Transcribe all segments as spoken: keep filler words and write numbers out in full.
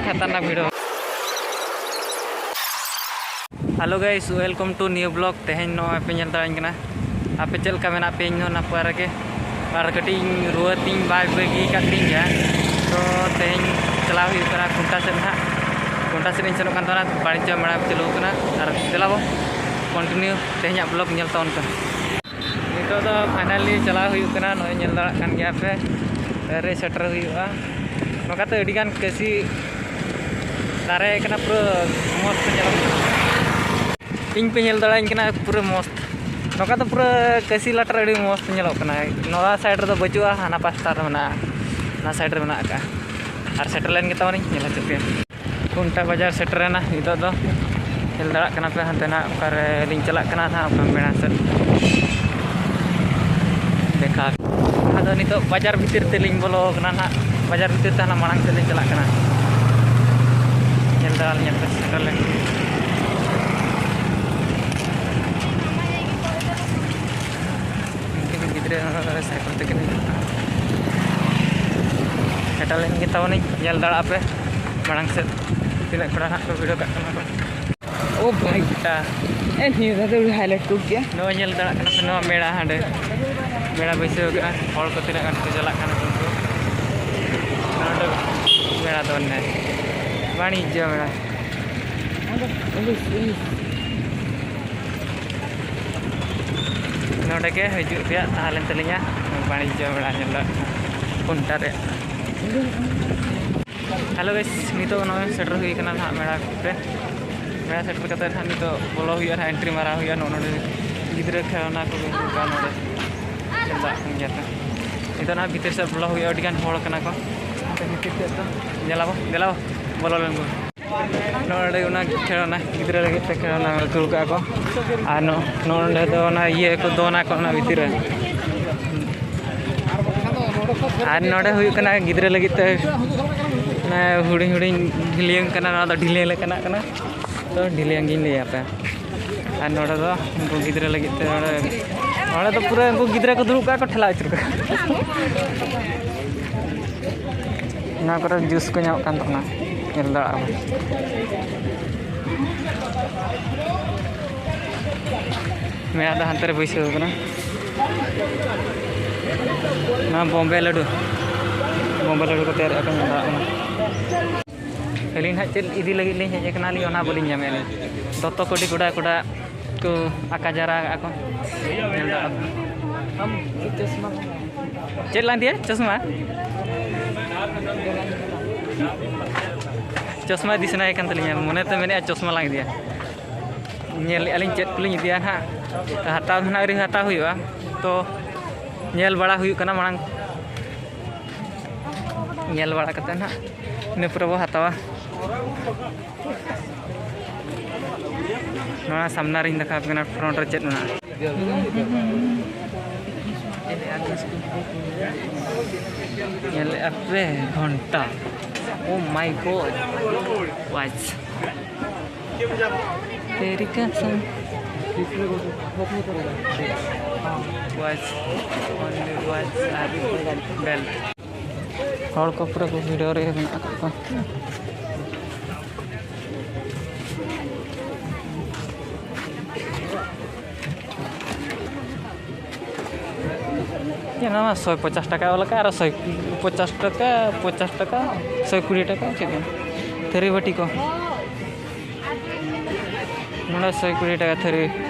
ᱠᱷᱟᱛᱟᱨᱱᱟᱠ ᱵᱷᱤᱲ᱾ Hello guys, welcome to new vlog. ᱛᱮᱦᱮᱧ ᱱᱚᱜᱼᱚᱭ ᱯᱮ ᱧᱮᱞ ᱫᱟᱲᱮᱧ ᱠᱟᱱᱟ, ᱟᱯᱮ ᱪᱮᱫ ᱞᱮᱠᱟ ᱢᱮᱱᱟᱜ ᱯᱮᱭᱟ? ᱤᱧ ᱦᱚᱸ ᱱᱟᱯᱟᱭ ᱨᱮᱜᱮ᱾ ᱟᱨ ᱠᱟᱹᱴᱤᱡ ᱤᱧ ᱨᱩᱣᱟᱹ ᱛᱤᱧ ᱵᱟᱭ ᱵᱟᱹᱜᱤ ᱟᱠᱟᱫ ᱛᱤᱧ ᱜᱮᱭᱟ᱾ ᱛᱚ ᱛᱮᱦᱮᱧ ᱪᱟᱞᱟᱣ ᱦᱩᱭᱩᱜ ᱠᱟᱱᱟ ᱠᱷᱩᱱᱴᱟ ᱥᱮᱫ ᱱᱟᱦᱟᱜ᱾ ᱠᱷᱩᱱᱴᱟ ᱥᱮᱫ ᱤᱧ ᱥᱮᱱᱚᱜ ᱠᱟᱱ ᱛᱟᱦᱮᱱᱟ, ᱵᱟᱹᱱᱤᱡᱽᱡᱚ ᱢᱮᱞᱟ ᱪᱟᱹᱞᱩ ᱟᱠᱟᱱᱟ᱾ ᱟᱨ ᱫᱮᱞᱟ ᱵᱚ continue ᱛᱮᱦᱮᱧᱟᱜ vlog ᱧᱮᱞ ᱛᱟᱵᱚᱱ ᱯᱮ᱾ ᱱᱤᱛᱚᱜ ᱫᱚ finally ᱪᱟᱞᱟᱣ ᱦᱩᱭᱩᱜ ᱠᱟᱱᱟ᱾ ᱱᱚᱜᱼᱚᱭ ᱧᱮᱞ ᱫᱟᱲᱮᱭᱟᱜ ᱠᱟᱱ ᱜᱮᱭᱟ ᱯᱮ, ᱨᱮ ᱥᱮᱴᱮᱨ ᱦᱩᱭᱩᱜᱼᱟ᱾ ᱱᱚᱝᱠᱟᱛᱮ ᱟᱹᱰᱤᱜᱟᱱ ᱠᱟᱹᱥᱤ ᱫᱟᱨᱮ ᱠᱟᱱᱟ, ᱯᱩᱨᱟᱹ ᱢᱚᱡᱽ ᱛᱮ ᱧᱮᱞᱚᱜ ᱠᱟᱱᱟ᱾ ᱤᱧ ᱯᱮ ᱧᱮᱞ ᱫᱟᱲᱮᱭᱟᱹᱧ ᱠᱟᱱᱟ ᱯᱩᱨᱟᱹ ᱢᱚᱡᱽ᱾ ᱱᱚᱝᱠᱟ ᱫᱚ ᱯᱩᱨᱟᱹ ᱠᱟᱹᱥᱤ ᱞᱟᱴ ᱨᱮ ᱟᱹᱰᱤ ᱢᱚᱡᱽ ᱛᱮ ᱧᱮᱞᱚᱜ ᱠᱟᱱᱟ᱾ ᱱᱚᱣᱟ side ᱨᱮᱫᱚ ᱵᱟᱹᱪᱩᱜᱼᱟ, ᱦᱟᱱᱟ ᱯᱟᱥᱴᱟ ᱨᱮ ᱢᱮᱱᱟᱜᱼᱟ, ᱚᱱᱟ side ᱨᱮ ᱢᱮᱱᱟᱜ ᱟᱠᱟᱫᱼᱟ᱾ ᱟᱨ ᱥᱮᱴᱮᱨ ᱞᱮᱱ ᱜᱮ ᱛᱟᱵᱚᱱᱤᱧ, ᱧᱮᱞ ᱦᱚᱪᱚ ᱯᱮᱭᱟ᱾ ᱠᱷᱩᱱᱴᱟ ᱵᱟᱡᱟᱨ ᱥᱮᱴᱮᱨᱮᱱᱟ ᱱᱤᱛᱚᱜ ᱫᱚ᱾ ᱧᱮᱞ ᱫᱟᱲᱮᱭᱟᱜ ᱠᱟᱱᱟ ᱯᱮ ᱦᱟᱱᱛᱮ ᱱᱟᱜ ᱚᱠᱟᱨᱮ ᱞᱤᱧ ᱪᱟᱞᱟᱜ ᱠᱟᱱᱟ ᱱᱟᱦᱟᱜ, ᱚᱠᱟ ᱢᱮᱲᱟ ᱥᱮᱫ ᱫᱮᱠᱷᱟ᱾ ᱟᱫᱚ ᱱᱤᱛᱚᱜ ᱵᱟᱡᱟᱨ ᱵᱷᱤᱛᱤᱨ ᱛᱮᱞᱤᱧ ᱵᱚᱞᱚ ᱠᱟᱱᱟ ᱱᱟᱦᱟᱜ, ᱵᱟᱡᱟᱨ ᱵᱷᱤᱛᱤᱨ ᱛᱮ ᱦᱟᱱᱟ ᱢᱟᱲᱟᱝ ᱥᱮᱫ ᱞᱤᱧ ᱪᱟᱞᱟᱜ ᱠᱟᱱᱟ᱾ ᱧᱮᱞ ᱫᱟᱲᱮᱭᱟᱞᱤᱧ ᱯᱮ ᱥᱮᱴᱮᱨ ᱞᱮᱱ᱾ ᱩᱱᱠᱤᱱ ᱜᱤᱫᱽᱨᱟᱹ ᱦᱚᱸ ᱥᱟᱭᱠᱮᱞ ᱛᱮᱠᱤᱱ ᱦᱤᱡᱩᱜ ᱠᱟᱱᱟ᱾ ᱥᱮᱴᱮᱨ ᱞᱮᱱ ᱜᱮ ᱛᱟᱵᱚᱱᱤᱧ, ᱧᱮᱞ ᱫᱟᱲᱮᱭᱟᱜ ᱯᱮ ᱢᱟᱲᱟᱝ ᱥᱮᱫ ᱛᱤᱱᱟᱹᱜ ᱠᱚᱲᱟ ᱱᱟᱦᱟᱜ ᱠᱚ ᱵᱷᱤᱲ ᱠᱟᱜ ᱠᱟᱱᱟ ᱠᱚ᱾ ᱳ ᱵᱷᱟᱭ᱾ ᱮᱴᱟ᱾ ᱮ, ᱱᱤᱭᱟᱹ ᱫᱷᱟᱣ ᱫᱚ ᱟᱹᱰᱤ highlight ᱠᱚ ᱜᱮᱭᱟ᱾ ᱱᱚᱜᱼᱚᱭ ᱧᱮᱞ ᱫᱟᱲᱮᱭᱟᱜ ᱠᱟᱱᱟ ᱯᱮ, ᱱᱚᱣᱟ ᱢᱮᱲᱟ ᱦᱟᱸᱰᱮ ᱢᱮᱲᱟ ᱵᱟᱹᱭᱥᱟᱹᱣ ᱠᱟᱱᱟ, ᱦᱚᱲ ᱠᱚ ᱛᱤᱱᱟᱹᱜ ᱜᱟᱱ ᱠᱚ ᱪᱟᱞᱟᱜ ᱠᱟᱱᱟ ᱠᱚ ᱩᱱᱠᱩ᱾ ᱱᱚᱰᱮ ᱢᱮᱲᱟ ᱫᱚ ᱚᱱᱮ ᱵᱟᱹᱱᱤᱡᱽᱡᱚ ᱢᱮᱲᱟ᱾ ᱱᱚᱰᱮ ᱜᱮ ᱦᱤᱡᱩᱜ ᱨᱮᱭᱟᱜ ᱛᱟᱦᱮᱸ ᱞᱮᱱ ᱛᱟᱹᱞᱤᱧᱟ, ᱵᱟᱹᱱᱤᱡᱽᱡᱚ ᱢᱮᱲᱟ ᱧᱮᱞ ᱫᱚ ᱠᱷᱩᱱᱴᱟ ᱨᱮᱭᱟᱜ᱾ Hello guys, ᱱᱤᱛᱚᱜ ᱱᱚᱜᱼᱚᱭ ᱥᱮᱴᱮᱨ ᱦᱩᱭ ᱠᱟᱱᱟ ᱱᱟᱦᱟᱜ ᱢᱮᱲᱟ ᱨᱮ᱾ ᱢᱮᱲᱟ ᱥᱮᱴᱮᱨ ᱠᱟᱛᱮ ᱱᱟᱦᱟᱜ ᱱᱤᱛᱚᱜ ᱵᱚᱞᱚ ᱦᱩᱭᱩᱜᱼᱟ ᱱᱟᱦᱟᱜ, entry ᱢᱟᱨᱟᱣ ᱦᱩᱭᱩᱜᱼᱟ᱾ ᱱᱚᱜᱼᱚ ᱱᱚᱰᱮ ᱜᱤᱫᱽᱨᱟᱹ ᱠᱷᱮᱞᱱᱟ ᱠᱚ ᱢᱮᱱᱟᱜ ᱠᱚᱣᱟ ᱱᱚᱰᱮ᱾ ᱧᱮᱞ ᱫᱟᱲᱮᱭᱟᱜ ᱠᱟᱱ ᱜᱮᱭᱟ ᱯᱮ᱾ ᱱᱤᱛᱚᱜ ᱱᱟᱦᱟᱜ ᱵᱷᱤᱛᱤᱨ ᱥᱮᱫ ᱵᱚᱞᱚ ᱦᱩᱭᱩᱜᱼᱟ, ᱟᱹᱰᱤ ᱜᱟᱱ ᱦᱚᱲ ᱠᱟᱱᱟ ᱠᱚ᱾ ᱟᱫᱚ ᱵᱷᱤᱛᱤᱨ ᱥᱮᱫ ᱫᱚ ᱫᱮᱞᱟᱵᱚ, ᱫᱮᱞᱟᱵᱚ, ᱵᱚᱞᱚ ᱞᱮᱱ ᱠᱚ᱾ ᱱᱚᱰᱮ ᱚᱱᱟ ᱠᱷᱮᱞᱱᱟ, ᱜᱤᱫᱽᱨᱟᱹ ᱞᱟᱹᱜᱤᱫ ᱛᱮ ᱠᱷᱮᱞᱱᱟ ᱟᱹᱜᱩ ᱠᱟᱜᱼᱟ ᱠᱚ᱾ ᱟᱨ ᱱᱚ-, ᱱᱚᱰᱮ ᱫᱚ ᱚᱱᱟ ᱤᱭᱟᱹ ᱠᱚ ᱫᱚᱱᱟ ᱠᱚ ᱚᱱᱟ ᱵᱷᱤᱛᱤᱨ ᱨᱮ᱾ ᱟᱨ ᱱᱚᱰᱮ ᱦᱩᱭᱩᱜ ᱠᱟᱱᱟ ᱜᱤᱫᱽᱨᱟᱹ ᱞᱟᱹᱜᱤᱫ ᱛᱮ, ᱚᱱᱟ ᱦᱩᱰᱤᱧ ᱦᱩᱰᱤᱧ ᱰᱷᱤᱞᱭᱟᱹᱝ ᱠᱟᱱᱟ, ᱱᱚᱣᱟ ᱫᱚ ᱰᱷᱤᱞᱭᱟᱹᱝ ᱞᱮᱠᱟᱱᱟᱜ ᱠᱟᱱᱟ᱾ ᱛᱚ ᱰᱷᱤᱞᱭᱟᱹᱝ ᱜᱤᱧ ᱞᱟᱹᱭ ᱟᱯᱮ᱾ ᱟᱨ ᱱᱚᱰᱮ ᱫᱚ ᱩᱱᱠᱩ ᱜᱤᱫᱽᱨᱟᱹ ᱞᱟᱹᱜᱤᱫ ᱛᱮ, ᱱᱚᱰᱮ, ᱱᱚᱰᱮ ᱫᱚ ᱯᱩᱨᱟᱹ ᱩᱱᱠᱩ ᱜᱤᱫᱽᱨᱟᱹ ᱠᱚ ᱫᱩᱲᱩᱵ ᱠᱟᱜᱼᱟ ᱠᱚ, ᱴᱷᱮᱞᱟᱣ ᱟᱹᱪᱩᱨ ᱠᱚ᱾ ᱱᱚᱣᱟ ᱠᱚᱨᱮ juice ᱠᱚ ᱧᱟᱢᱚᱜ ᱠᱟᱱ ᱛᱟᱵᱚᱱᱟ᱾ ᱧᱮᱞ ᱫᱟᱲᱮᱭᱟᱜᱼᱟ ᱵᱚᱱ᱾ ᱢᱮᱱᱟᱜ ᱫᱚ ᱦᱟᱱᱛᱮ ᱨᱮ ᱵᱟᱹᱭᱥᱟᱹᱣ ᱠᱟᱱᱟ᱾ ᱱᱚᱣᱟ ᱵᱚᱢᱵᱮ ᱞᱟᱹᱰᱩ, ᱵᱚᱢᱵᱮ ᱞᱟᱹᱰᱩ ᱠᱚ ᱛᱮᱭᱟᱨᱮᱫᱼᱟ ᱠᱚ, ᱧᱮᱞ ᱫᱟᱲᱮᱭᱟᱜ ᱠᱟᱱᱟ᱾ ᱟᱹᱞᱤᱧ ᱦᱟᱸᱜ ᱪᱮᱫ ᱤᱫᱤ ᱞᱟᱹᱜᱤᱫ ᱞᱤᱧ ᱦᱮᱡ ᱟᱠᱟᱱᱟ, ᱟᱹᱞᱤᱧ ᱚᱱᱟ ᱵᱟᱹᱞᱤᱧ ᱧᱟᱢᱮᱫᱼᱟ ᱞᱤᱧ᱾ ᱫᱚᱛᱚ ᱠᱚ ᱟᱹᱰᱤ ᱠᱚᱰᱟ ᱠᱚᱰᱟ ᱠᱚ ᱟᱠᱟ ᱡᱟᱣᱨᱟ ᱟᱠᱟᱫᱼᱟ ᱠᱚ᱾ ᱧᱮᱞ ᱫᱟᱲᱮᱭᱟᱜᱼᱟ ᱯᱮ᱾ ᱪᱮᱫ ᱞᱟᱝ ᱤᱫᱤᱭᱟ? ᱪᱚᱥᱢᱟ? ᱪᱚᱥᱢᱟ ᱤᱫᱤ ᱥᱟᱱᱟᱭᱮ ᱠᱟᱱ ᱛᱟᱹᱞᱤᱧᱟ, ᱢᱚᱱᱮᱛᱮ ᱢᱮᱱᱮᱫᱼᱟ ᱪᱚᱥᱢᱟ ᱞᱟᱝ ᱤᱫᱤᱭᱟ᱾ ᱧᱮᱞᱮᱫᱼᱟ ᱞᱤᱧ ᱪᱮᱫ ᱠᱚᱞᱤᱧ ᱤᱫᱤᱭᱟ ᱱᱟᱦᱟᱜ, ᱦᱟᱛᱟᱣ ᱫᱚ ᱱᱟᱦᱟᱜ ᱟᱹᱣᱨᱤ ᱦᱟᱛᱟᱣ ᱦᱩᱭᱩᱜᱼᱟ, ᱛᱚ ᱧᱮᱞ ᱵᱟᱲᱟ ᱦᱩᱭᱩᱜ ᱠᱟᱱᱟ ᱢᱟᱲᱟᱝ, ᱧᱮᱞ ᱵᱟᱲᱟ ᱠᱟᱛᱮ ᱱᱟᱦᱟᱜ ᱤᱱᱟᱹ ᱯᱚᱨᱮ ᱵᱚ ᱦᱟᱛᱟᱣᱟ᱾ ᱱᱚᱣᱟ ᱥᱟᱢᱱᱟ ᱨᱤᱧ ᱫᱮᱠᱷᱟᱣ ᱟᱯᱮ ᱠᱟᱱᱟ, ᱯᱷᱨᱚᱱᱴ ᱨᱮ ᱪᱮᱫ ᱢᱮᱱᱟᱜᱼᱟ᱾ ᱧᱮᱞᱮᱫᱼᱟ ᱯᱮ ᱜᱷᱚᱱᱴᱟ, oh my god, watch, Teri ᱠᱟᱥᱟᱢ, watch, only watch R belt᱾ ᱦᱚᱲ ᱠᱚ ᱯᱩᱨᱟᱹ ᱠᱚ ᱵᱷᱤᱲ ᱨᱮ ᱢᱮᱱᱟᱜ ᱟᱠᱟᱫ ᱠᱚᱣᱟ᱾ ᱪᱮᱫ ᱱᱚᱣᱟ ᱥᱚᱭ ᱯᱚᱪᱟᱥ ᱴᱟᱠᱟ ᱚᱞ ᱟᱠᱟᱫ, ᱟᱨ ᱥᱚᱭ ᱯᱚᱪᱟᱥ ᱴᱟᱠᱟ, ᱯᱚᱪᱟᱥ ᱴᱟᱠᱟ, ᱥᱚᱭ ᱠᱩᱲᱤ ᱴᱟᱠᱟ, ᱪᱮᱫ ᱠᱟᱱᱟ? ᱛᱷᱟᱹᱨᱤ ᱵᱟᱹᱴᱤ ᱠᱚ᱾ ᱱᱚᱰᱮ ᱥᱚᱭ ᱠᱩᱲᱤ ᱴᱟᱠᱟ ᱛᱷᱟᱹᱨᱤ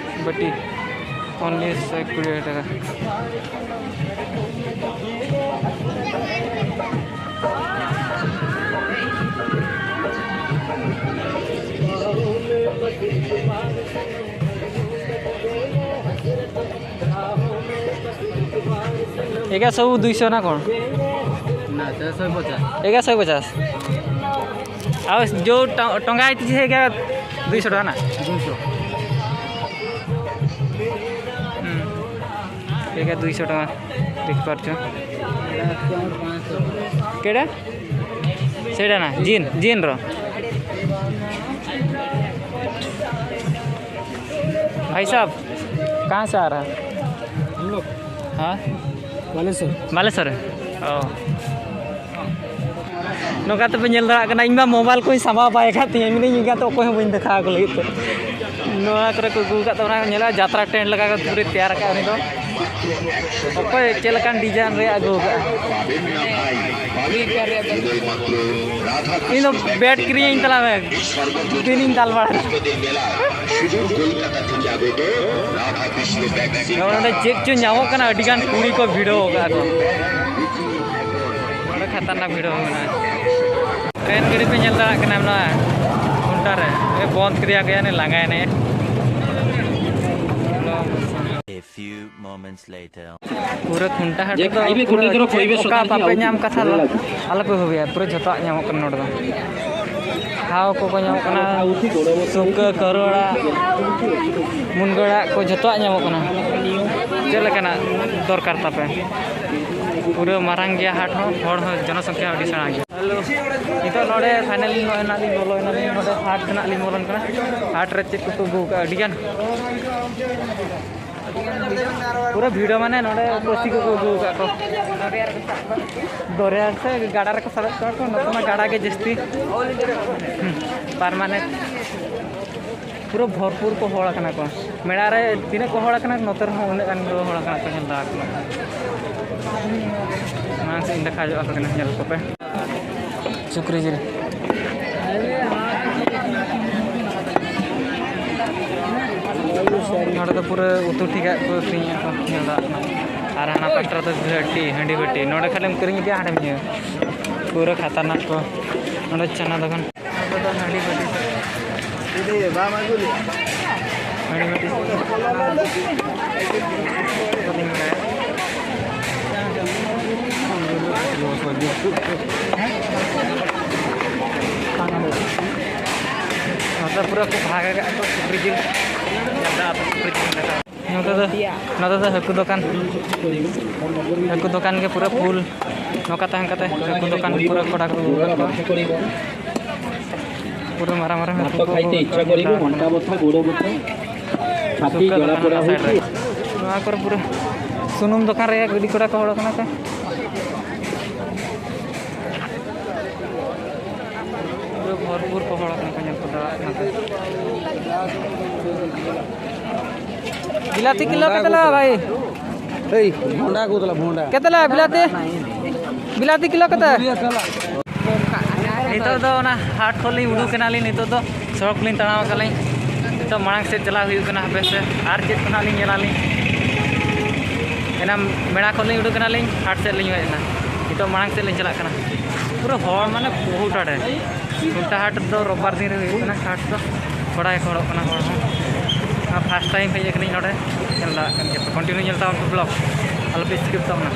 ᱵᱟᱹᱴᱤ, only ᱥᱚᱭ ᱠᱩᱲᱤ ᱴᱟᱠᱟ᱾ ଏଇଟା ସବୁ ଦୁଇଶହ ନା କ'ଣ? ନା, ସେ ଶହେ ପଚାଶ। ଏଇଟା ଶହେ ପଚାଶ। ଆଉ ଯେଉଁ ଟ- ଟଙ୍ଗା ହେଇଛି ସେଇଟା ଦୁଇଶହ ଟଙ୍କା ନା? ଦୁଇଶହ। ହୁଁ। ଏଇଟା ଦୁଇଶହ ଟଙ୍କା ଦେଖିପାରୁଛ। ଏଇଟା ଆସୁଛି ଆମର ପାଞ୍ଚଶହ। କେଡ଼ା? ସେଇଟା ନା, ଜିନ୍, ଜିନ୍ର। भाई साहब, कहाँ से आ रहा है? हम लोग हाँ। ବାଲେଶ୍ୱର। ବାଲେଶ୍ୱର? ओ। ᱱᱚᱝᱠᱟ ᱛᱮᱯᱮ ᱧᱮᱞ ᱫᱟᱲᱮᱭᱟᱜ ᱠᱟᱱᱟ, ᱤᱧ ᱢᱟ ᱢᱳᱵᱟᱭᱤᱞ ᱠᱚᱧ ᱥᱟᱢᱵᱟᱣ ᱵᱟᱭ ᱟᱠᱟᱫ ᱛᱤᱧᱟᱹ, ᱢᱮᱱᱫᱟᱹᱧ ᱤᱧ ᱜᱟᱛᱮ ᱚᱠᱚᱭ ᱦᱚᱸ ᱵᱟᱹᱧ ᱫᱮᱠᱷᱟᱣ ᱟᱠᱚ ᱞᱟᱹᱜᱤᱫ ᱛᱮ᱾ ᱱᱚᱣᱟ ᱠᱚᱨᱮ ᱠᱚ ᱟᱹᱜᱩ ᱟᱠᱟᱫ ᱛᱟᱵᱚᱱᱟ, ᱧᱮᱞᱚᱜᱼᱟ ᱡᱟᱛᱨᱟ ᱴᱮᱱᱴ ᱞᱮᱠᱟ ᱠᱚ ᱯᱩᱨᱟᱹ ᱛᱮᱭᱟᱨ ᱟᱠᱟᱫᱼᱟ ᱩᱱᱤ ᱫᱚ᱾ ᱚᱠᱚᱭ ᱪᱮᱫ ᱞᱮᱠᱟᱱ ᱰᱤᱡᱟᱭᱤᱱ ᱨᱮᱭᱟᱜ ᱟᱹᱜᱩ ᱟᱠᱟᱫᱼᱟ? ᱤᱧ ᱫᱚ ᱵᱮᱴ ᱠᱤᱨᱤᱧ ᱤᱧ ᱛᱟᱞᱟᱝ ᱢᱮ, ᱫᱤᱱᱤᱧ ᱫᱟᱞ ᱵᱟᱲᱟᱭᱟ᱾ ᱱᱚᱰᱮ ᱪᱮᱫ ᱪᱚ ᱧᱟᱢᱚᱜ ᱠᱟᱱᱟ, ᱟᱹᱰᱤ ᱜᱟᱱ ᱠᱩᱲᱤ ᱠᱚ ᱵᱷᱤᱲᱟᱹᱣ ᱟᱠᱟᱫᱼᱟ ᱠᱚ᱾ ᱱᱚᱰᱮ ᱠᱷᱟᱛᱟᱨᱱᱟᱠ ᱵᱷᱤᱲᱟᱹᱣ ᱢᱮᱱᱟᱜᱼᱟ᱾ ᱴᱨᱮᱱ ᱜᱟᱹᱰᱤ ᱯᱮ ᱧᱮᱞ ᱫᱟᱲᱮᱭᱟᱜ ᱠᱟᱱᱟ ᱱᱚᱣᱟ ᱠᱷᱩᱱᱴᱟ ᱨᱮ, ᱵᱚᱱᱫ ᱠᱮᱫᱮᱭᱟ ᱠᱚ, ᱭᱟᱱᱮ ᱞᱟᱸᱜᱟᱭᱮᱱᱟᱭ᱾ A few moments later. ᱯᱩᱨᱟᱹ ᱠᱷᱩᱱᱴᱟ ᱦᱟᱹᱴᱤᱧ ᱫᱚ ᱯᱩᱨᱟᱹ ᱪᱮᱫ ᱚᱠᱟ ᱵᱟᱯᱮ ᱧᱟᱢ ᱠᱟᱛᱷᱟ ᱟᱞᱚ, ᱟᱞᱚᱯᱮ ᱵᱷᱟᱹᱵᱤᱭᱟ, ᱯᱩᱨᱟᱹ ᱡᱷᱚᱛᱚᱣᱟᱜ ᱧᱟᱢᱚᱜ ᱠᱟᱱᱟ ᱱᱚᱰᱮ ᱫᱚ᱾ ᱦᱟᱣ ᱠᱚᱠᱚ ᱧᱟᱢᱚᱜ ᱠᱟᱱᱟ, ᱥᱩᱠᱟᱹ, ᱠᱟᱹᱨᱩ ᱟᱲᱟᱜ, ᱢᱩᱱᱜᱟᱹ ᱟᱲᱟᱜ ᱠᱚ ᱡᱷᱚᱛᱚᱣᱟᱜ ᱧᱟᱢᱚᱜ ᱠᱟᱱᱟ᱾ ᱪᱮᱫ ᱞᱮᱠᱟᱱᱟᱜ ᱫᱚᱨᱠᱟᱨ ᱛᱟᱯᱮ? ᱯᱩᱨᱟᱹ ᱢᱟᱨᱟᱝ ᱜᱮᱭᱟ ᱦᱟᱴ ᱦᱚᱸ, ᱦᱚᱲ ᱦᱚᱸ ᱡᱚᱱᱚᱥᱚᱝᱠᱷᱟ ᱦᱚᱸ ᱟᱹᱰᱤ ᱥᱮᱬᱟ ᱜᱮᱭᱟ᱾ ᱦᱮᱞᱳ, ᱱᱤᱛᱚᱜ ᱱᱚᱰᱮ ᱯᱷᱟᱭᱱᱟᱞ ᱱᱚᱜᱼᱚᱭ ᱱᱟᱜ ᱞᱤᱧ ᱵᱚᱞᱚᱭᱮᱱᱟ, ᱱᱚᱰᱮ ᱦᱟᱴ ᱨᱮᱱᱟᱜ ᱞᱤᱧ ᱵᱚᱞᱚᱱ ᱠᱟᱱᱟ᱾ ᱦᱟᱴ ᱨᱮ ᱪᱮᱫ ᱠᱚᱠᱚ ᱟᱹᱜᱩ ᱠᱟᱜᱼᱟ, ᱟᱹᱰᱤ ᱜᱟᱱ ᱯᱩᱨᱟᱹ ᱵᱷᱤᱲ ᱢᱟᱱᱮ ᱱᱚᱰᱮ ᱯᱟᱹᱥᱤ ᱠᱚᱠᱚ ᱟᱹᱜᱩ ᱟᱠᱟᱫ ᱠᱚ᱾ ᱫᱚᱨᱭᱟ ᱥᱮ ᱜᱟᱰᱟ ᱨᱮᱠᱚ ᱥᱟᱵᱮᱫ ᱠᱚᱣᱟ ᱠᱚ, ᱱᱚᱛᱮ ᱢᱟ ᱜᱟᱰᱟ ᱜᱮ ᱡᱟᱹᱥᱛᱤ᱾ ᱦᱩᱸ, ᱯᱟᱨᱢᱟᱱᱮᱱᱴ᱾ ᱯᱩᱨᱟᱹ ᱵᱷᱚᱨᱯᱩᱨ ᱠᱚ ᱦᱚᱲ ᱟᱠᱟᱱᱟ ᱠᱚ᱾ ᱢᱮᱞᱟ ᱨᱮ ᱛᱤᱱᱟᱹᱜ ᱠᱚ ᱦᱚᱲ ᱟᱠᱟᱱᱟ, ᱱᱚᱛᱮ ᱨᱮᱦᱚᱸ ᱩᱱᱟᱹᱜ ᱜᱟᱱ ᱜᱮ ᱦᱚᱲ ᱟᱠᱟᱱᱟ ᱠᱚ, ᱧᱮᱞ ᱫᱟᱲᱮᱭᱟᱜ ᱠᱟᱱᱟ᱾ ᱢᱟᱲᱟᱝ ᱥᱮᱫ ᱤᱧ ᱫᱮᱠᱷᱟᱣ ᱧᱚᱜ ᱟᱯᱮ ᱠᱟᱱᱟ, ᱧᱮᱞ ᱠᱚᱯᱮ᱾ ᱥᱩᱠᱨᱤ ᱡᱤᱞ᱾ ᱱᱚᱰᱮ ᱫᱚ ᱯᱩᱨᱟᱹ ᱩᱛᱩ ᱴᱷᱤᱠᱟᱜ ᱠᱚ ᱟᱹᱠᱷᱨᱤᱧᱮᱫᱼᱟ ᱠᱚ, ᱧᱮᱞ ᱫᱟᱲᱮᱭᱟᱜ ᱠᱟᱱᱟ᱾ ᱟᱨ ᱦᱟᱱᱟ ᱯᱟᱥᱴᱟ ᱨᱮᱫᱚ ᱵᱷᱟᱹᱴᱤ, ᱦᱟᱺᱰᱤ ᱵᱷᱟᱹᱴᱤ᱾ ᱱᱚᱰᱮ ᱠᱷᱟᱹᱞᱤᱢ ᱠᱤᱨᱤᱧ ᱤᱫᱤᱭᱟ, ᱦᱟᱸᱰᱮᱢ ᱧᱩᱭᱟ᱾ ᱯᱩᱨᱟᱹ ᱠᱷᱟᱛᱟᱨᱱᱟᱠ ᱠᱚ᱾ ᱱᱚᱰᱮ ᱪᱟᱱᱟ ᱫᱚᱠᱟᱱ᱾ ᱱᱚᱰᱮ ᱫᱚ ᱦᱟᱺᱰᱤ ᱵᱷᱟᱹᱴᱤ᱾ ᱦᱟᱺᱰᱤ ᱵᱷᱟᱹᱴᱤ᱾ ᱱᱚᱛᱮ ᱯᱩᱨᱟᱹ ᱠᱚ ᱵᱷᱟᱜᱽ ᱟᱠᱟᱫ ᱠᱚ ᱥᱩᱠᱨᱤ ᱡᱤᱞ᱾ ᱱᱚᱛᱮ ᱫᱚ, ᱱᱚᱛᱮ ᱫᱚ ᱦᱟᱹᱠᱩ ᱫᱚᱠᱟᱱ, ᱦᱟᱹᱠᱩ ᱫᱚᱠᱟᱱ ᱜᱮ ᱯᱩᱨᱟᱹ ᱯᱷᱩᱞ᱾ ᱱᱚᱝᱠᱟ ᱛᱟᱦᱮᱸ ᱠᱟᱛᱮ ᱦᱟᱹᱠᱩ ᱫᱚᱠᱟᱱ ᱯᱩᱨᱟᱹ ᱠᱚᱲᱟ ᱠᱚ ᱟᱹᱜᱩ ᱟᱠᱟᱫ ᱠᱚᱣᱟ᱾ ᱯᱩᱨᱟᱹ ᱢᱟᱨᱟᱝ ᱢᱟᱨᱟᱝ ᱦᱟᱹᱠᱩ ᱠᱚ ᱟᱹᱜᱩ ᱟᱠᱟᱫ ᱠᱚᱣᱟ᱾ ᱥᱩᱠᱟᱹ ᱫᱚᱠᱟᱱ ᱚᱱᱟ ᱥᱟᱭᱤᱰ ᱨᱮ᱾ ᱱᱚᱣᱟ ᱠᱚᱨᱮ ᱯᱩᱨᱟᱹ ᱥᱩᱱᱩᱢ ᱫᱚᱠᱟᱱ ᱨᱮ ᱜᱟᱹᱰᱤ ᱠᱚᱲᱟ ᱠᱚ ᱦᱚᱲ ᱠᱟᱱᱟ ᱠᱚ᱾ ᱵᱷᱚᱨᱯᱩᱨ ᱠᱚ ᱦᱚᱲ ᱠᱟᱱᱟ ᱠᱚ, ᱧᱮᱞ ᱠᱚ ᱫᱟᱲᱮᱭᱟᱜ ᱠᱟᱱᱟ ᱯᱮ᱾ ᱵᱤᱞᱟᱹᱛᱤ ᱠᱤᱞᱳ ᱠᱮᱛᱮ ᱞᱟᱜᱟ ᱵᱷᱟᱭ? ᱮᱭ, ᱵᱷᱚᱸᱰᱟ ᱠᱚ ᱛᱟᱞᱟ, ᱵᱷᱚᱸᱰᱟ᱾ ᱠᱮᱛᱮ ᱞᱟᱜᱟ ᱵᱤᱞᱟᱹᱛᱤ? ᱵᱤᱞᱟᱹᱛᱤ ᱠᱤᱞᱳ ᱠᱮᱛᱮ? ᱱᱤᱛᱚᱜ ᱫᱚ ᱚᱱᱟ ᱦᱟᱴ ᱠᱷᱚᱱ ᱞᱤᱧ ᱩᱰᱩᱠ ᱮᱱᱟᱞᱤᱧ, ᱱᱤᱛᱚᱜ ᱫᱚ ᱥᱚᱲᱚᱠ ᱞᱤᱧ ᱛᱟᱲᱟᱢ ᱟᱠᱟᱫ ᱞᱤᱧ᱾ ᱱᱤᱛᱚᱜ ᱢᱟᱲᱟᱝ ᱥᱮᱫ ᱪᱟᱞᱟᱣ ᱦᱩᱭᱩᱜ ᱠᱟᱱᱟ, ᱦᱟᱯᱮ ᱥᱮ ᱟᱨ ᱪᱮᱫ ᱠᱚ ᱱᱟᱦᱟᱜ ᱞᱤᱧ ᱧᱮᱞᱟᱞᱤᱧ᱾ ᱮᱱᱟᱱ ᱢᱮᱲᱟ ᱠᱷᱚᱱ ᱞᱤᱧ ᱩᱰᱩᱠ ᱮᱱᱟᱞᱤᱧ, ᱦᱟᱴ ᱥᱮᱫ ᱞᱤᱧ ᱦᱮᱡ ᱮᱱᱟ, ᱱᱤᱛᱚᱜ ᱢᱟᱲᱟᱝ ᱥᱮᱫ ᱞᱤᱧ ᱪᱟᱞᱟᱜ ᱠᱟᱱᱟ᱾ ᱯᱩᱨᱟᱹ ᱦᱚᱲ ᱢᱟᱱᱮ ᱵᱚᱦᱩᱛ ᱟᱸᱴ᱾ ᱠᱷᱩᱱᱴᱟ ᱦᱟᱴ ᱫᱚ ᱨᱳᱵᱵᱟᱨ ᱫᱤᱱ ᱨᱮ ᱦᱩᱭᱩᱜ ᱠᱟᱱᱟ, ᱦᱟᱴ ᱫᱚ ᱛᱷᱚᱲᱟ ᱜᱮᱠᱚ ᱦᱚᱲᱚᱜ ᱠᱟᱱᱟ ᱦᱚᱲ ᱦᱚᱸ᱾ ᱟᱨ ᱯᱷᱟᱥᱴ ᱴᱟᱭᱤᱢ ᱦᱮᱡ ᱟᱠᱟᱱᱟᱹᱧ ᱱᱚᱰᱮ, ᱧᱮᱞ ᱫᱟᱲᱮᱭᱟᱜ ᱠᱟᱱ ᱜᱮᱭᱟ ᱯᱮ, ᱠᱚᱱᱴᱤᱱᱤᱭᱩ ᱧᱮᱞ ᱛᱟᱵᱚᱱ ᱯᱮ ᱵᱞᱚᱜ, ᱟᱞᱚ ᱯᱮ ᱥᱠᱤᱯ ᱛᱟᱵᱚᱱᱟ᱾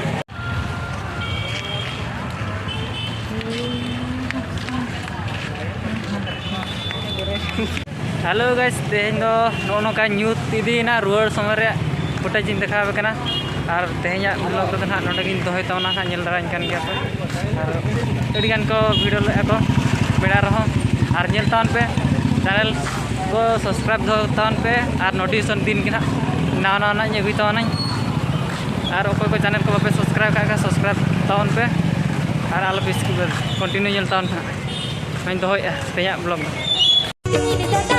ᱦᱮᱞᱳ ᱜᱟᱭᱥ, ᱛᱮᱦᱮᱧ ᱫᱚ ᱱᱚᱜᱼᱚ ᱱᱚᱝᱠᱟ ᱧᱩᱛ ᱤᱫᱤᱭᱮᱱᱟ, ᱨᱩᱣᱟᱹᱲ ᱥᱚᱢᱚᱭ ᱨᱮᱭᱟᱜ ᱯᱷᱩᱴᱮᱡᱽ ᱤᱧ ᱫᱮᱠᱷᱟᱣ ᱟᱯᱮ ᱠᱟᱱᱟ᱾ ᱟᱨ ᱛᱮᱦᱮᱧᱟᱜ ᱵᱞᱚᱜ ᱨᱮᱫᱚ ᱱᱟᱦᱟᱜ ᱱᱚᱰᱮ ᱜᱤᱧ ᱫᱚᱦᱚᱭ ᱛᱟᱵᱚᱱᱟ, ᱱᱟᱦᱟᱜ ᱧᱮᱞ ᱫᱟᱲᱮᱭᱟᱹᱧ ᱠᱟᱱ ᱜᱮᱭᱟ ᱯᱮ᱾ ᱟᱨ ᱟᱹᱰᱤ ᱜᱟᱱ ᱠᱚ ᱵᱷᱤᱲᱚ ᱞᱮᱫᱼᱟ ᱠᱚ ᱢᱮᱲᱟ ᱨᱮᱦᱚᱸ᱾ ᱟᱨ ᱧᱮᱞ ᱛᱟᱵᱚᱱ ᱯᱮ, ᱪᱮᱱᱮᱞ ᱠᱚ ᱥᱟᱵᱥᱠᱨᱟᱭᱤᱵ ᱫᱚᱦᱚ ᱛᱟᱵᱚᱱ ᱯᱮ, ᱟᱨ ᱱᱳᱴᱤᱯᱷᱤᱠᱮᱥᱚᱱ ᱫᱤᱱ ᱜᱮ ᱱᱟᱦᱟᱜ ᱱᱟᱣᱟ ᱱᱟᱣᱟ ᱱᱟᱜ ᱤᱧ ᱟᱹᱜᱩᱭ ᱛᱟᱵᱚᱱᱟᱹᱧ᱾ ᱟᱨ ᱚᱠᱚᱭ ᱠᱚ ᱪᱮᱱᱮᱞ ᱠᱚ ᱵᱟᱯᱮ ᱥᱟᱵᱥᱠᱨᱟᱭᱤᱵ ᱠᱟᱜ ᱠᱷᱟᱱ, ᱥᱟᱵᱥᱠᱨᱟᱭᱤᱵ ᱛᱟᱵᱚᱱ ᱯᱮ᱾ ᱟᱨ ᱟᱞᱚ ᱯᱮ ᱥᱠᱤᱯ, ᱠᱚᱱᱴᱤᱱᱤᱭᱩ ᱧᱮᱞ ᱛᱟᱵᱚᱱ ᱯᱮ ᱦᱟᱸᱜ᱾ ᱱᱚᱣᱟᱧ ᱫᱚᱦᱚᱭᱮᱫᱼᱟ ᱛᱮᱦᱮᱧᱟᱜ ᱵᱞᱚᱜ ᱫᱚ᱾